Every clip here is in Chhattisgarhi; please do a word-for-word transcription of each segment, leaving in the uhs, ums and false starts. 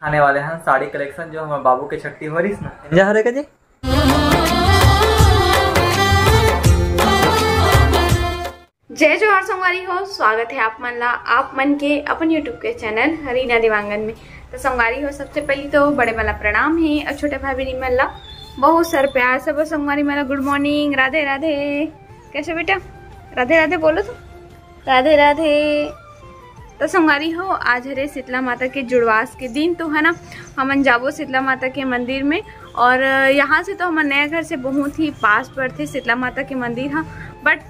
आने वाले हैं साड़ी कलेक्शन, जो हमारे बाबू के छट्टी हो रही है ना। जा हरे का जी। जय जोहार संगवारी हो, स्वागत है आप मन ला, आप मन के अपन YouTube के चैनल रीना देवांगन में। तो संगवारी हो, सबसे पहली तो बड़े वाला प्रणाम है और छोटे भाई बहन मन ला बहुत सारे प्यार से। वो संगवारी मन ला गुड मॉर्निंग, राधे राधे। कैसे बेटा, राधे राधे बोलो तो। राधे राधे। तो संगवारी हो, आज हरे शीतला माता के जुड़वास के दिन तो है ना, हमन जाबो शीतला माता के मंदिर में। और यहाँ से तो हमर नया घर से बहुत ही पास पड़थे शीतला माता के मंदिर ह, बट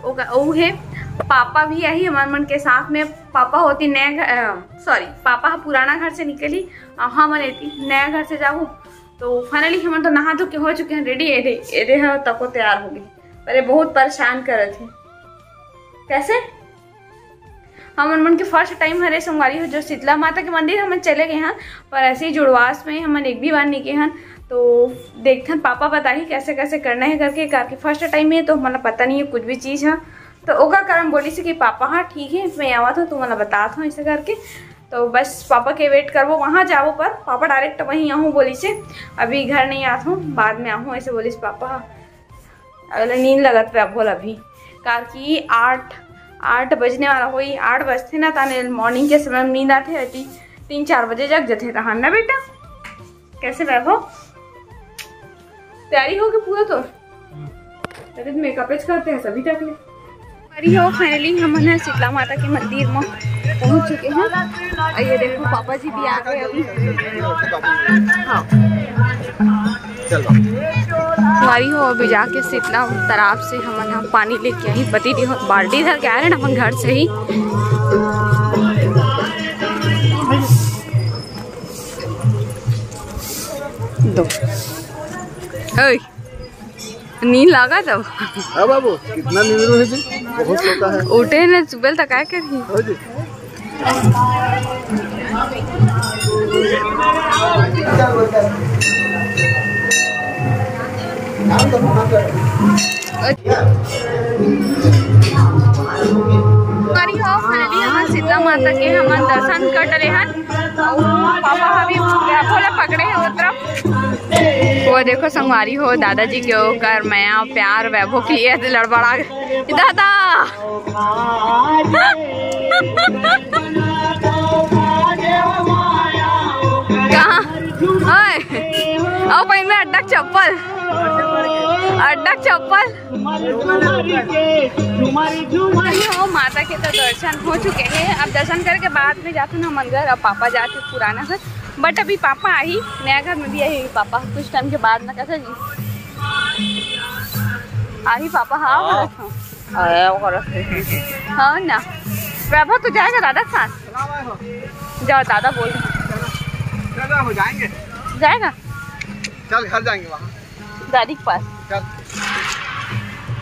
वो हे पापा भी आही हमर मन के साथ में। पापा होती नया घर, सॉरी, पापा ह पुराना घर से निकली, हमन एती नया घर से जाबो। तो फाइनली हमन तो नहा धो के हो चुके हैं रेडी। एदे एदे ह तको तैयार हो गई, पर ये बहुत परेशान करत है। कैसे हमन मन के फर्स्ट टाइम हरे संगवारी हो, जो शीतला माता के मंदिर हमन चले गए हन, पर ऐसे ही जुड़वास में हमन एक भी बार नहीं गए हन। तो देखथन पापा बताही कैसे कैसे करना है करके, काकि फर्स्ट टाइम है तो हमन ला पता नहीं है कुछ भी चीज है। तो ओकर कारण बोली से कि पापा हाँ ठीक है, मैं आवत हूँ, तुमन ला बतात हूँ ऐसे करके। तो बस पापा के वेट करबो, वहाँ जाबो, पर पापा डायरेक्ट वहीं आहूँ बोली से, अभी घर नहीं आत हूँ, बाद में आहूँ ऐसे बोली से पापा। अगले नींद लगत पे अब बोल अभी, काकि आठ आठ बजने वाला होई, आठ बजथे ना, ताने मॉर्निंग के समय में नींद आथे, अति तीन चार बजे जग जथे तहान ना बेटा। कैसे वैभव, तैयारी हो गई पूरा तो? तभी तो मेकअप करते हैं सभी तक ले। अरे हो, फाइनली हमन ह शीतला माता के मंदिर म पहुंच चुके हैं। और ये देखो पापा जी भी आ गए अभी। हाँ। चल बाबू। संगवारी हो, अभी जाके शीतला तालाब से हमन ह पानी लेके आही। पति देव बाल्टी धर के आए रहे ना अपन घर से ही। दो। ओए, नींद लागा तब। हाँ बाबू, कितना नींद है जी? बहुत सोता है। उठे ने सुबह तक काय करही? हो जी। करी हो, finally हमन शीतला माता के हमन दर्शन कर डरे हन। अउ पापा ह भी वैभव ला पकड़े हे वो तरफ। वो देखो संगवारी हो, दादाजी के ओकर मया प्यार वैभव के लिए लड़बड़ा गे। दादा! कहाँ? ओए! आओ पहिन में अड्डा के चप्पल। अड्डा के चप्पल। अरे हो, माता के तो दर्शन हो चुके हैं। अब दर्शन करके बाद में जाथन हमन घर। अब पापा जाथे पुराना घर, but अभी पापा आही, नया घर में भी आही पापा कुछ टाइम के बाद ना। कैसे जी आही पापा? हाँ, हाँ। बोलत हूँ। आया वो करत है। हाँ ना, प्रभा तो जाएगा दादा के साथ। जाओ, दादा बोल रहे हैं। चलो, हो जाएंगे। जाएगा? चल, घर जाएंगे वहाँ। दादी के पास। चल।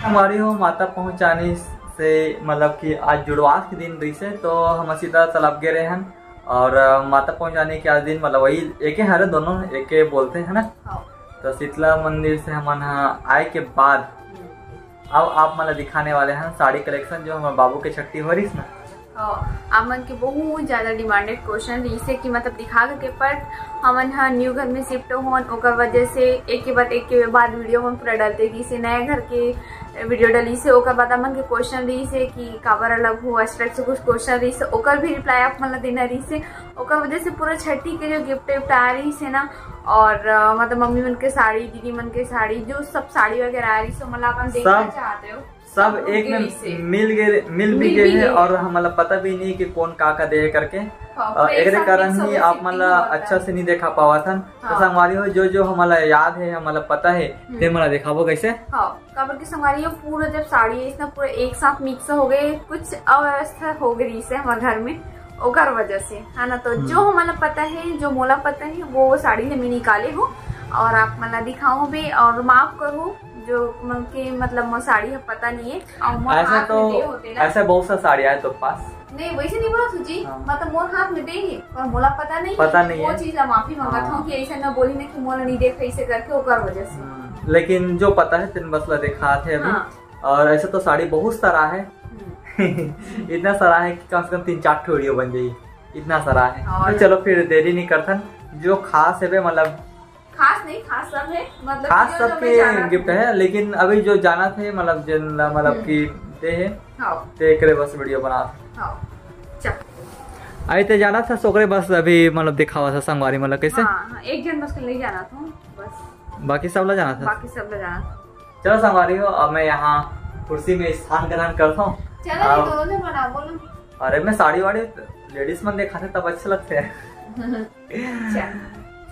संगवारी हो, माता पहुँचानी से, मतलब कि आज जुड़वास के दिन रहिसे, तो हम सीधा तालाब गे रहे हन। और, अ, माता पहुँचानी के आज दिन, मतलब, वही एके हरे, दोनों एके बोलते हैं ना। हाँ। तो शीतला मंदिर से हमन ह आए के बाद अब आप मन ला दिखाने वाले हैं साड़ी collection, जो हमर बाबू के छट्टी हो रहिस ना। हाँ, आप मन के बहुत ज्यादा demanded question रहिसे कि मतलब दिखा के, but हमन ह new घर में shift होन, ओकर वजह से एक के बाद एक के बाद video हम पूरा डालते रहिसे, नया घर के video डालिसे, ओकर बाद आप मन के question रहिसे कि काबर अलग हो, इस type से कुछ question रहिसे, ओकर भी reply आप मन ला देना रहिसे। ओकर वजह से पूरा छठी के जो gift विफ्ट आ रहिसे ना, और, अ, मतलब मम्मी मन के साड़ी, दीदी मन के साड़ी, जो सब साड़ी वगैरह आ रहिसे, मतलब अपन देखना सब, चाहते हो, सब सब एक में मिल गए, मिल भी गए हैं। और हमला पता भी नहीं कि कौन का का दे करके। हाँ, अ, पूरा एक एकरे साथ कारण ही आप मन ला अच्छा से नहीं देखा पावत हन। तो हाँ। संगवारी हो, जो जो हमला याद है, हमला पता है, हम्म। ते मन ला दिखाबो कैसे? हाँ, काबर के संगवारी हो, पूरा जब साड़ी है ना, पूरा एक साथ mix हो गए, कुछ अव्यवस्था हो गई से हमारे घर में, ओकर वजह से, है ना। तो हम्म। जो हमला पता है, जो मोला पता है, वो साड़ी ले मैं निकाले हूँ और आप मन ला दिखाऊँ भी। और माफ करो जो मन के मतलब मोर साड़ी है पता नहीं है। और मोर ऐसा हाथ तो, में दे होते ना। ऐसा बहुत सा साड़ी आए तो पास। नहीं, वैसे नहीं बोला तुझे, हाँ। मतलब मोर हाथ में दे है, पर मोला पता नहीं पता है। नहीं वो है। चीज ला माफी मांगत हाँ। हूँ कि ऐसा ना बोली ना कि मोला नहीं देख ऐसे करके ओकर वजह से। हम्म, लेकिन जो पता है तेन बस ला दिखात है अभी। हाँ। और ऐसा तो साड़ी बहुत सारा है। हम्म। इतना सारा है कि कम से कम तीन चार ठो video बन जाई, इतना सारा है। और तो चलो फिर देरी नहीं करथन, जो खास है बे, मतलब खास नहीं, खास सब है, मतलब खास सबके गिफ्ट है, लेकिन अभी जो जाना थे, मतलब जिन मतलब हम्म। की दे है, हाँ। ते एकरे बस वीडियो बना। हाँ। चल। आई ते जाना था सोकरे बस अभी मतलब दिखावा था संगवारी मतलब कैसे? हाँ, हाँ, एक जन बस के ले जाना था बस। बाकी सब ला जाना था? बाकी सब ला जाना था। चलो संगवारी हो, अब मैं यहाँ कुर्सी में स्थान ग्रहण करता हूँ। चलो, अब दोनों से बना, बोलो। अरे मैं साड़ी वाड़ी लेडीज मन देखा थे तब अच्छे लगते हैं। अच्छा।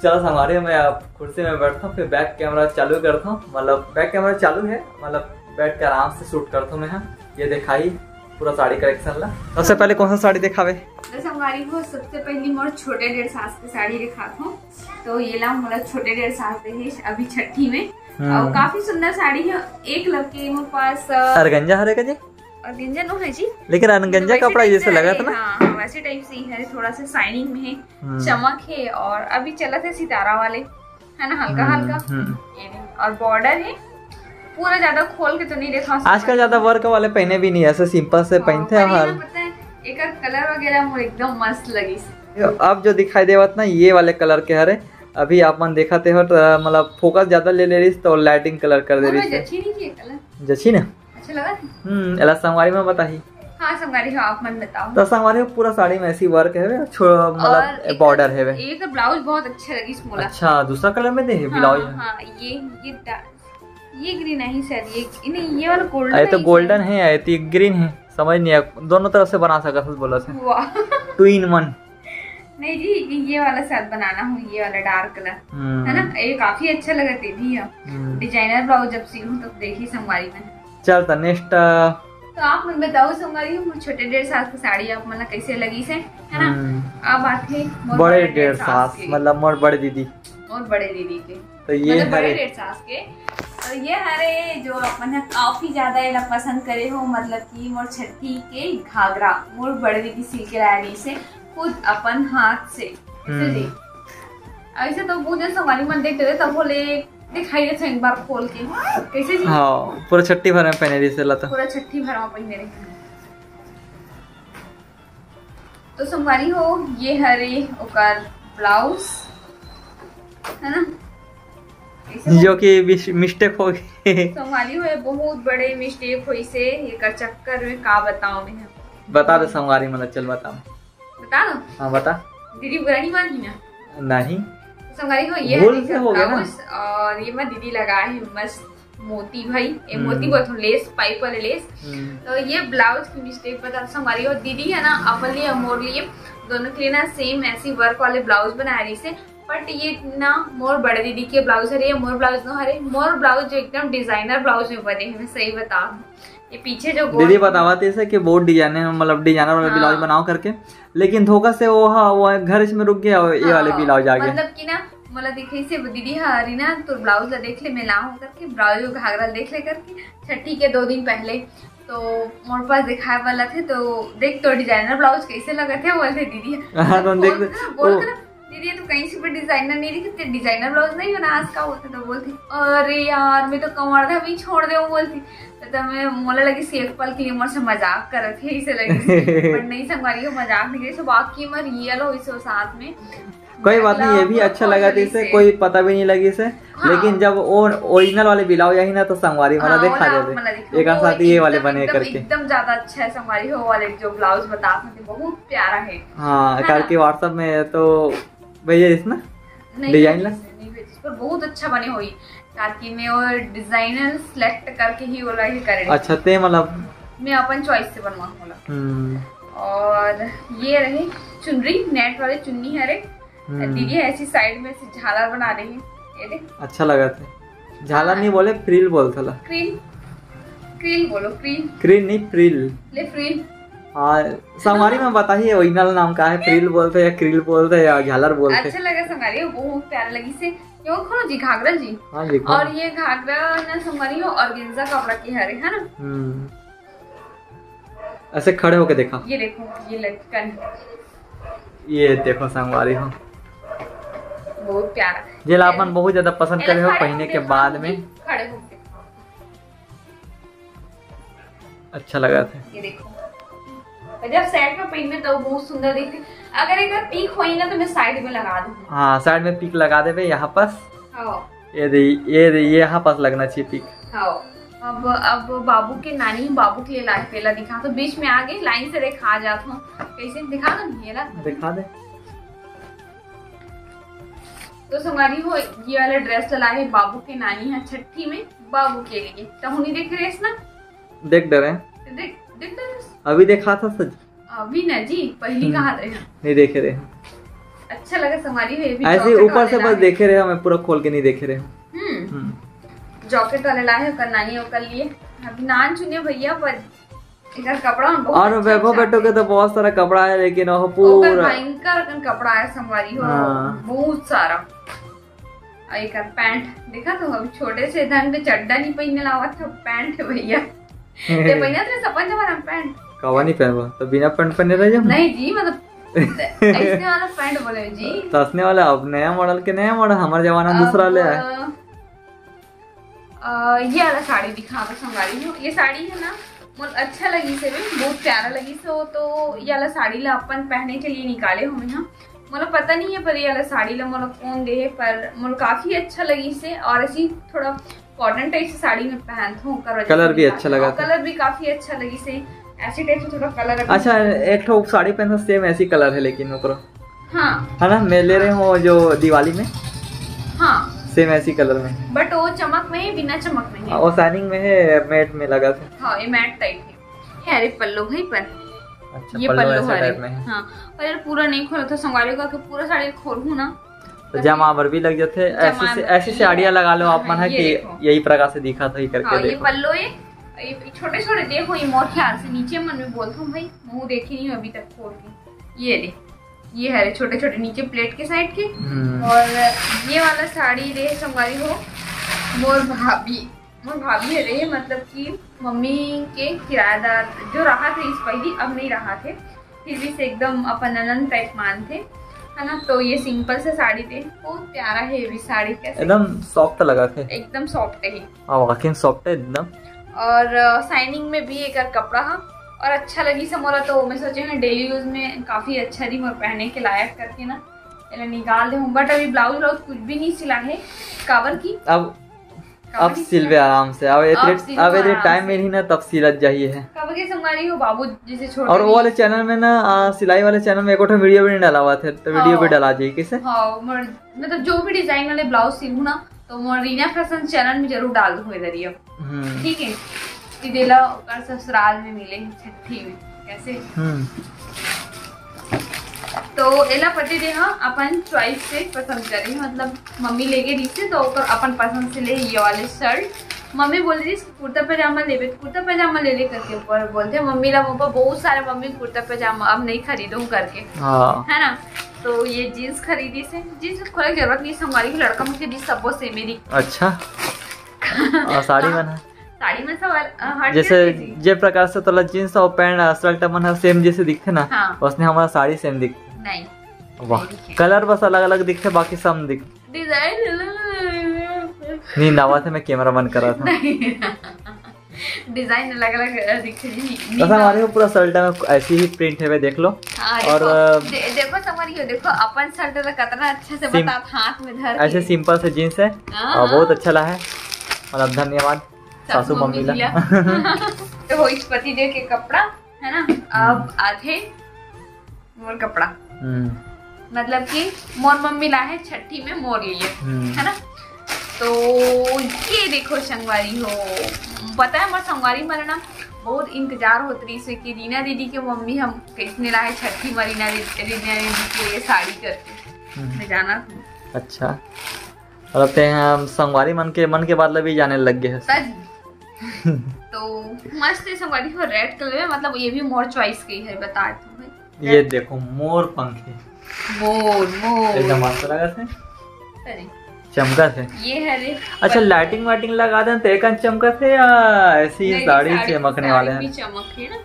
चलो संगवारी, मैं अब कुर्सी में बैठता हूँ, फिर बैक कैमरा चालू करता हूँ। मतलब बैक कैमरा चालू है, मतलब बैठ के आराम से शूट करता हूँ मैं। हाँ, ये दिखाई पूरा साड़ी कलेक्शन ला। सबसे पहले कौन सा साड़ी दिखावे? तो संगवारी हो, सबसे पहली मोर छोटे डेढ़ सास के साड़ी दिखात हूँ। तो ये ला मोला छोटे डेढ़ सास दे है अभी छठी में। हम्म। और काफी सुंदर साड़ी है। एक लग के मोर पास, अ, अरगंजा हरे का जी? अरगंजा नो है जी। लेकिन अरगंजा वैसे कपड़ा type जैसे से लगा है, था ना? हाँ, हाँ, वैसे टाइप से ही है, थोड़ा सा शाइनिंग में है, हम्म। चमक है और अभी चलत है सितारा वाले, है ना, हल्का हम्म, हल्का। हम्म। ये नहीं, और बॉर्डर है, पूरा ज्यादा खोल के तो नहीं देखा सकते। आजकल ज्यादा वर्क वाले पहने भी नहीं, ऐसे सिंपल से हाँ, पहनते हैं पर ये हर ना पता है, एकर कलर वगैरह मोर एकदम मस्त लगिस। अब जो दिखाई देवत ना, ये वाले कलर के हरे। अभी आप मन देखते हो तो मतलब फोकस ज्यादा ले ले रही तो लाइटिंग कलर कर दे और रही मैं है। जची नहीं की कलर। जची ना? अच्छा लगा था? हम्म, एला संगवारी में बताही। हाँ, संगवारी हो, आप मन बताओ। तो संगवारी हो, पूरा साड़ी में ऐसी वर्क है, छो-, मतलब और एक बॉर्डर है। ये तो ब्लाउज बहुत अच्छा लगिस मोला। अच्छा, दूसरा कलर में दे है हाँ, ब्लाउज में। हाँ, ये, ये डा-, ये ग्रीन है सर, ये, नहीं, ये वाला गोल्डन अरे तो है गोल्डन सर। है, ये तो ग्रीन है, समझ नहीं आया, दोनों तरफ से बना सकत हस बोला से। वाह। Two in one. नहीं जी, ये वाला साथ बनाना हूँ, ये वाला डार्क कलर, हम्म। है ना, ये काफी अच्छा लगा दीदी। हम हम्म। डिजाइनर ब्लाउज जब सीऊँ तब देखी संगवारी में। चल त नेक्स्ट। तो आप मन बताओ संगवारी, मोर छोटे डेढ़ सास की साड़ी आप मन ला कैसे लगिस है, है ना? हम्म। अब आथे मोर बड़े बड़े डेढ़ डेढ़ सास सास के। मतलब मोर बड़े दीदी। मोर बड़े दीदी के। तो ये मतलब बड़े हरे। डेढ़ सास के। तो ये हरे जो अपन है काफी ज्यादा एला पसंद करे हो, मतलब कि मोर छठी के घाघरा मोर बड़े दीदी सिल के लाया रहिस हे खुद अपन हाथ से। ऐसे हम्म। जी। ऐसे तो बहुत जन संगवारी मन देखते रहे, तब बोले दिखाई देते एक बार खोल के। कैसे जी? हाँ, पूरा छट्ठी भर में पहने रहिस हे ला तो। पूरा छट्ठी भर में पहने रहिस हे। तो संगवारी हो, ये हरे ओकर ब्लाउज, है ना? ऐसे जो कि मिस-, मिस्टेक हो गई। संगवारी हो, ये बहुत बड़े मिस्टेक होइस हे, एकर चक्कर में का बताओ मैं। बता दो संगवारी, मतलब चल बताओ। बता दो। हाँ, बता। दीदी बुरा नहीं मानी ना? नहीं। संगवारी हो, ये भूल हरे से हो गया ना। ब्लाउज और ये मैं दीदी लगाए है मस्त मोती भाई, ये मोती हम्म। बोलत हूँ, लेस, पाइप वाले लेस। हम्म। तो ये ब्लाउज की मिस्टेक बता संगवारी हो, दीदी है ना, अपन लिए और मोर लिए दोनों के लिए ना सेम ऐसी वर्क वाले ब्लाउज बना रहिस हे, बट ये ना मोर बड़े दीदी के ब्लाउज हरे, ये मोर ब्लाउज नो हरे, मोर ब्लाउज जो एकदम डिजाइनर ब्लाउज में बने हैं, मैं सही बता दूँ। ये पीछे जो गोल दीदी बतावत हे कि बहुत डिजाइनर है, मतलब डिजाइनर वाला हाँ। ब्लाउज बनाओ करके, लेकिन धोखा से वो, हाँ, वो घर में रुक गया, ये हाँ, वाले ब्लाउज आ गए। मतलब कि ना, मोला दिखाइस हे दीदी हा, "अरे ना, तोर ब्लाउज ला देख ले, मैं लाहूं," करके ब्लाउज अउ घाघरा देख ले करके, छठी के दो दिन पहले। तो मोर पास दिखाए वाला थे, तो देख तोर डिजाइनर ब्लाउज कैसे लगत हे, बोलथे दीदी। हाँ, तो बोल देख, बोल ओ। कर, "दीदी, ये तो कहीं से भी डिजाइनर नहीं दिखत, तें डिजाइनर ब्लाउज नहीं बनास का?" बोलथे, तो बोलथे, "अरे यार, मैं तो कमर धा भी छोड़ दे," बोलथे। तो मैं, मोला लगिस एक पल के लिए मोर से मजाक करत हे, ऐसे लगिस। पर नहीं संगवारी हो, मजाक नहीं करिस, वाकई में रियल होइस हे साथ में। कोई बात नहीं, ये भी मतलब अच्छा लगा था इसे, कोई पता भी नहीं लगिस हे। हाँ। लेकिन जब वो ओरिजिनल वाले ब्लाउज आही ना, तो संगवारी मन ला हाँ, दिखा देते। एक साथ ये वाले बने एकदम, करके। एकदम ज्यादा अच्छा है संगवारी हो, वाले जो ब्लाउज बता सकते, बहुत प्यारा है। हाँ, है ना? करके WhatsApp में तो भेजे रहिस ना? नहीं, डिजाइन ला? नहीं भेजिस, पर बहुत अच्छा बने होही, ताकि मैं वो डिजाइनर सिलेक्ट करके ही बोला ही करे। अच्छा, ते मतलब मैं अपन चॉइस से बनवा होला। हम्म। और ये रहे चुनरी, नेट वाले चुन्नी हरे। हम्म। दीदी ऐसी साइड में से झालर बना रही है, ये देख। अच्छा लगा था। झालर हाँ। नहीं बोले, फ्रिल बोलथे ला। क्रील, क्रील बोलो, क्रील। क्रील नहीं, फ्रिल। ले फ्रिल। हाँ, संगवारी मन बताही, ओरिजिनल नाम का है, फ्रिल बोलथे या क्रील बोलथे या झालर बोलथे। अच्छा लगा संगवारी, बहुत प्यारा लगिस हे। ये खोलो जी, घाघरा जी। हाँ, देखो। और ये घाघरा ना संगवारी हो, ऑर्गेन्जा कपड़ा के हरे, है ना? हम्म। ऐसे खड़े होके देखा। ये देखो, ये लटकन। ये देखो संगवारी हो। बहुत प्यारा। जेला अपन बहुत ज्यादा पसंद करे हो पहने के बाद में। खड़े होके। अच्छा लगा था। ये देखो। और जब सेट में पहिनबे तो बहुत सुंदर दिखथे। अगर एकर पिक होई ना तो मैं साइड में लगा दूँ। हाँ, साइड में पिक लगा देबे यहाँ पास। हाँ। ये दे, ये दे, ये यहाँ पास लगना चाहिए पिक। हाँ। अब अब बाबू के नानी बाबू के लिए लाए, पहला दिखा तो बीच में आगे लाइन से देखा जात हूँ। कैसे दिखा दो ये ना? दिखा दे। तो संगवारी हो, ये वाला ड्रेस ला हे बाबू के नानी है छठी में बाबू के लिए। तहु नहीं देखे रहे ना? देख डरे। देख, देख डरे। अभी देखा था सच। अभी ना जी, पहली हम्म। कहा रहे हैं। नहीं देखे रहे। अच्छा लगा संगवारी हो, ये भी ऐसे जॉकेट ऊपर वाले से बस लाए। देखे रहे, मैं पूरा खोल के नहीं देखे रहे। हम्म। हम्म। जॉकेट वाले लाए हैं ओकर नानी ओकर लिए। अभी नान चुने भैया पर एकर कपड़ा में बहुत और अच्छा वैभव अच्छा बेटो के है। तो बहुत सारा कपड़ा है, लेकिन वो ओकर पूरा भयंकर अकन कपड़ा है संगवारी हो, हाँ। बहुत सारा। और एकर पैंट देखा तो, अभी छोटे से ढंग के चड्डा नहीं पहनने लावत है, पैंट है भैया। ते पहनत रहे अपन जमाना में पैंट। कवा नहीं पहनबा तो बिना पैंट पहने रह जाओ। नहीं जी, मतलब ऐसे वाला पैंट बोले जी। तसने वाला अब नया मॉडल के नया मॉडल, हमारे जमाना में दूसरा ले आए। अब अ, ये वाला साड़ी दिखा दो संगवारी हो। ये साड़ी है ना, मोला अच्छा लगी से भी, बहुत प्यारा लगी से हो, तो ये वाला साड़ी ला अपन पहने के लिए निकाले हो मैं। मोला पता नहीं है, पर ये वाला साड़ी ला मोला कौन दे है, पर मोला काफी अच्छा लगी से। और ऐसी थोड़ा कॉटन टाइप से साड़ी में पहनत हूँ, ओकर वजह से कलर भी निकाले। अच्छा लगा और था। कलर भी काफी अच्छा लगी से, ऐसी टाइप से थोड़ा कलर अभी अच्छा, एक ठो साड़ी पहना सेम ऐसी कलर है, लेकिन ओकरो हाँ। है ना, मैं ले रहे हूँ जो दिवाली में। हाँ। सेम ऐसी कलर में। बट वो चमक में है, बिना चमक में है। हाँ, वो शाइनिंग में है, मैट में लगा था। हाँ, ये मैट टाइप है। है, अरे पल्लो भाई पर। अच्छा, ये पल्लो पल्लो ऐसे हरे। टाइप में है। हाँ, पर यार पूरा नहीं खोला था संगवारी का, कि पूरा साड़ी खोलूँ ना। तो जमा बर भी लग जाते। ऐसी जमा से, बर ऐसी भी। से आइडिया लगा लो आप हाँ, मन है ये कि देखो। यही प्रकार से दिखा था, ये करके हाँ, ये देखो। पल्लो है, ये छोटे छोटे देखो, ये मोर ख्याल से नीचे मन में बोलता हूँ भाई, मुँह देखी नहीं हूँ अभी तक खोल के। ये दे, ये हरे छोटे छोटे नीचे प्लेट के साइड के। हम्म। और ये वाला साड़ी रे संगवारी हो, मोर भाभी, मोर भाभी हरे, मतलब कि मम्मी के किराएदार जो रहा थे इस पहली, अब नहीं रहा थे, फिर भी से एकदम अपन ननद टाइप मानथे, है ना। तो ये सिंपल से साड़ी थे, बहुत प्यारा है ये भी साड़ी, कैसे एकदम सॉफ्ट लगा थे। एकदम सॉफ्ट है। हाँ, वाकई में सॉफ्ट है एकदम। और शाइनिंग में भी एकर कपड़ा हा, और अच्छा लगी से मोला, तो मैं सोचे हूँ डेली यूज में काफी अच्छा रही मोर पहने के लायक करके ना, एला निकाल दे हूँ। बट अभी ब्लाउज व्लाउज कुछ भी नहीं सिला है, काबर की अब काबर अब नहीं सिलबे सिला? आराम से। अब अब इतने, सिलबो अब इतने आराम टाइम से। मिलही ना, तब सिलत जाही है। काबर के संगवारी हो बाबू जैसे छोटे और वो नहीं। वाले चैनल में ना, आ, सिलाई वाले चैनल में एक ठो वीडियो भी नहीं डाला हुआ था, तो वीडियो हाँ। भी डाला जाए कैसे? हाँ, मोर, मतलब जो भी डिजाइन वाले ब्लाउज सिलूँ ना, तो मोर रीना फैशन चैनल में जरूर डाल दूँ इधर ये। हम्म। ठीक है, कि देला ओकर ससुराल में मिले छठी में, कैसे? हम्म। तो एला पति दे हा अपन चॉइस से पसंद करे, मतलब मम्मी लेके रही से तो ओकर अपन पसंद से ले ये वाले शर्ट। मम्मी बोल रही कुर्ता पैजामा लेबे, कुर्ता पैजामा ले ले करके ऊपर बोलते। मम्मी ला मोर बहुत सारे मम्मी कुर्ता पैजामा अब नहीं खरीदूं करके, हाँ। है ना। तो ये जींस खरीदी से, जींस खोले के जरूरत नहीं, संगवारी के लड़का मन के जींस सबो सेमे दिख। अच्छा। और साड़ी हाँ। मन है? साड़ी में सब अल-, अ, हट जैसे के जी। जे प्रकार से तोला जींस और पैंट, अ, शर्ट मन ह सेम जैसे दिखथे ना, हाँ। वैसने हमारा साड़ी सेम दिखथे। नहीं। वाह, नहीं दिखे। कलर बस अलग-अलग दिखथे, बाकी सब दिख डिजाइन अलग-अलग। नींद आवत है, मैं कैमरा बंद करा था। नहीं। डिजाइन अलग-अलग, अ, दिखथे जी। नींद अच्छा, हमारे आवा- को पूरा शर्ट में ऐसी ही प्रिंट है, देख लो। हाँ, और, देखो, अ, दे-, देखो संगवारी हो, देखो अपन शर्ट ला कितना अच्छे से सिम-, बतात हाथ में धर ऐसे के। सिंपल से जींस है हाँ, और बहुत हाँ। अच्छा ला है। मतलब धन्यवाद सासू सासू मम्मी मम्मी ला। जी ला। तो होइस पति देव के कपड़ा, है ना? अब हम्म। आथे मोर कपड़ा। हम्म। मतलब कि मोर मम्मी ला है छठी में मोर लिए, हम्म। है ना? तो ये देखो संगवारी हो, पता है मोर संगवारी मन ना बहुत इंतजार होत रहिस हे कि रीना दीदी के मम्मी हम कैसने ला है छठी में रीना दीदी, रीना दीदी के लिए साड़ी करके। हम्म। मैं जाना था। अच्छा। और अब ते हम संगवारी मन के, मन के बात ला भी जाने लग गए हैं। सच। तो मस्त है संगवारी हो, रेड कलर में, मतलब ये भी मोर चॉइस की है, बता दूं मैं। ये रेड। देखो मोर पंखी। मोर, मोर। एकदम मस्त लगा थे। अरे। चमका थे। ये है रे। अच्छा, पल- लाइटिंग वाइटिंग लगा दें तो एक चमका थे या ऐसी नहीं, साड़ी साड़ी, चमकने साड़ी वाले हैं? भी चमक है ना।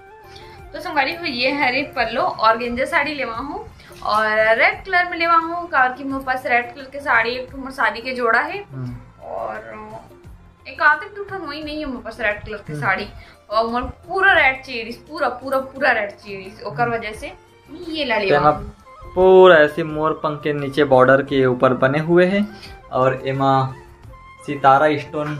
तो संगवारी हो, ये है रे पल्लो, ऑर्गेंजा साड़ी लेवा हूँ और रेड कलर में लेवा हूँ, काबर कि मोर पास रेड कलर के साड़ी एक ठो मोर शादी के जोड़ा है। हम्म। और एक आधे टूठन वही नहीं है मोर पास रेड कलर के साड़ी, और मोर पूरा रेड चाहिए, पूरा पूरा पूरा रेड चाहिए, ओकर वजह से ये ला लेवा। पूरा ऐसे मोर पंख के नीचे बॉर्डर के ऊपर बने हुए हैं और एमा सितारा स्टोन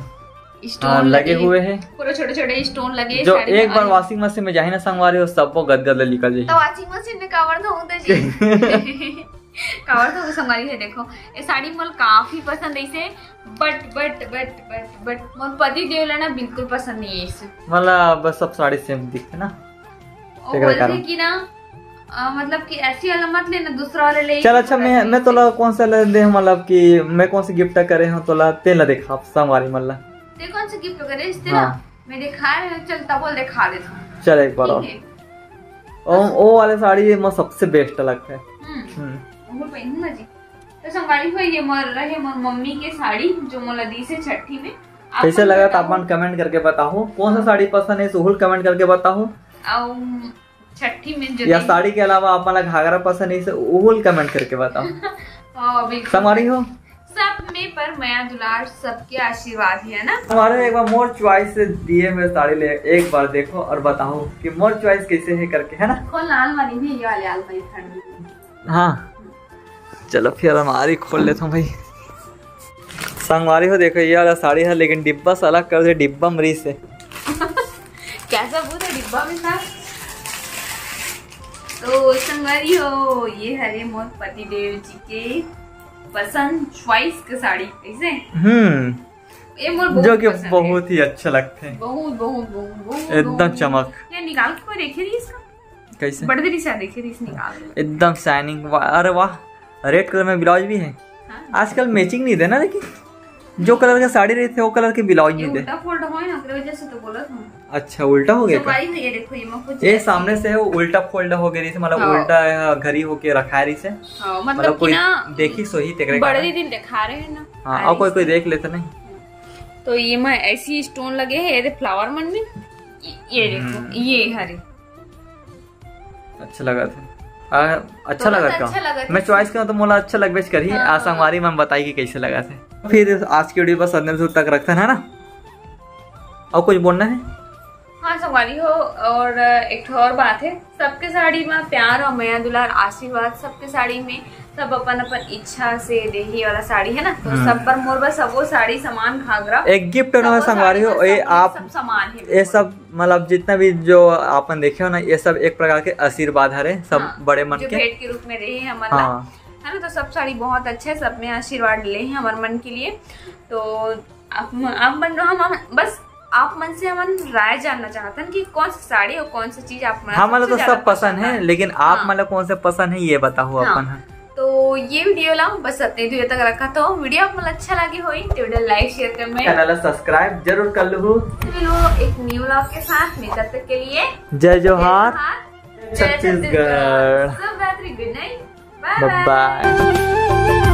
स्टोन लगे हुए हैं, पूरा छोटे छोटे स्टोन लगे। जो एक बार वॉशिंग मशीन में जाही ना संगवारी हो, सबको गदगद ले निकल जाही। तो वॉशिंग मशीन में कावर धोऊं जी। कावर धोऊं संगवारी है। देखो ये साड़ी मोला काफी पसंद है इसे, बट बट बट बट बट मोर पति देव ला ना बिल्कुल पसंद नहीं है इसे। मतलब बस सब साड़ी सेम दिखते ना, वो बोलते कि ना अ, मतलब कि ऐसी वाला मत लेना, दूसरा वाला ले। चल अच्छा, मैं मैं तोला कौन सा ले दे, मतलब कि मैं कौन सी गिफ्ट करे हूँ तोला, तेला देखा संगवारी मन ला। ते कौन सा गिफ्ट करे इसते ना? मैं दिखा रहे हूँ, चल तब बोल दिखा देता हूँ। चल एक बार और। ओ, ओ वाले साड़ी ये मोर सबसे बेस्ट लगता है। हम्म। हम्म। वो पहनूंगा जी। तो संगवारी हो ये मोर रहे मोर मम्मी के साड़ी जो मोला दी से छठी में। कैसे लगा तो आप मन कमेंट करके बताओ, कौन सा साड़ी पसंद है सुहुल कमेंट करके बताओ। छठी में जो या साड़ी के अलावा आप मन ला घाघरा पसंद है, उहुल कमेंट करके बताओ। हाँ, बिल्कुल। संगवारी हो सब में पर मया दुलार सबके आशीर्वाद है ना। संगवारी हो एक बार मोर चॉइस से दिए हुए साड़ी ले एक बार देखो और बताओ कि मोर चॉइस कैसे है करके, है ना। खोल ना अलमारी भी, ये वाले अलमारी ठंड। हाँ चलो फिर अलमारी खोल लेता हूँ भाई। संगवारी हो देखो ये वाला साड़ी है लेकिन डिब्बा से अलग कर दे, डिब्बा में रहिस है। कैसा भूत है डिब्बा में था। तो संगवारी हो ये हरे मोर पति देव जी के पसंद चॉइस के साड़ी कैसे। हम्म। ये मोर जो कि बहुत ही अच्छा लगते हैं। बहुत बहुत बहुत बहुत एकदम चमक। ये निकाल के कोई देखे नहीं इसका। कैसे बड़ देरी से देखे नहीं निकाल। एकदम शाइनिंग। अरे वाह, रेड कलर में ब्लाउज भी है। हाँ। आजकल मैचिंग नहीं देना लेकिन जो कलर का साड़ी रहते वो कलर के ब्लाउज नहीं दे। उल्टा फोल्ड हो ना ओकरे वजह से तो बोला था। अच्छा उल्टा हो गया। ये देखो ये सामने से है वो उल्टा फोल्ड हो गया रही से, मतलब उल्टा घड़ी होके रखा रही से। हाँ, मतलब कोई देखी सोही तेरे बड़े दिन दिखा रहे हैं ना। हाँ और कोई कोई देख लेते नहीं। तो ये मैं ऐसी स्टोन लगे है ये फ्लावर मन में। ये देखो ये हरे अच्छा लगा था। आ, अच्छा लगा था। मैं चॉइस करूँ तो मोला अच्छा लगबे करही। हाँ, संगवारी मन बताई कि कैसे लगा था। फिर आज की वीडियो बस अंत तक रखते हैं ना। और कुछ बोलना है? हाँ संगवारी हो। और एक और बात है, सबके साड़ी में प्यार और मया दुलार आशीर्वाद, सबके साड़ी में सब अपन अपन इच्छा से देही वाला साड़ी है ना। तो सब पर मोर बस सबो साड़ी समान घाघरा एक गिफ्ट होना संगवारी हो। ये आप सब समान है ये सब मतलब जितना भी जो आपन देखे हो ना ये सब एक प्रकार के आशीर्वाद हरे सब बड़े मन के भेंट के रूप में रहे हमन ला। हाँ। है ना। तो सब साड़ी बहुत अच्छा है, सब में आशीर्वाद ले हैं हमर मन के लिए। तो आप आप मन हम बस आप मन से हमन राय जानना चाहतन कि कौन सी साड़ी और कौन सी चीज आप मन हमन ला तो सब पसंद है। लेकिन आप मन ला कौन से पसंद है ये बताओ अपन। तो ये वीडियो ला बस अतने दूर तक रखा। तो वीडियो आप मन ला अच्छा लगे होई तो वीडियो लाइक शेयर कमेंट चैनल ला सब्सक्राइब जरूर कर लू। मिलो एक न्यू व्लॉग के साथ में, तब तक के लिए जय जोहार। छत्तीसगढ़। शुभ रात्रि, गुड नाइट, बाय बाय।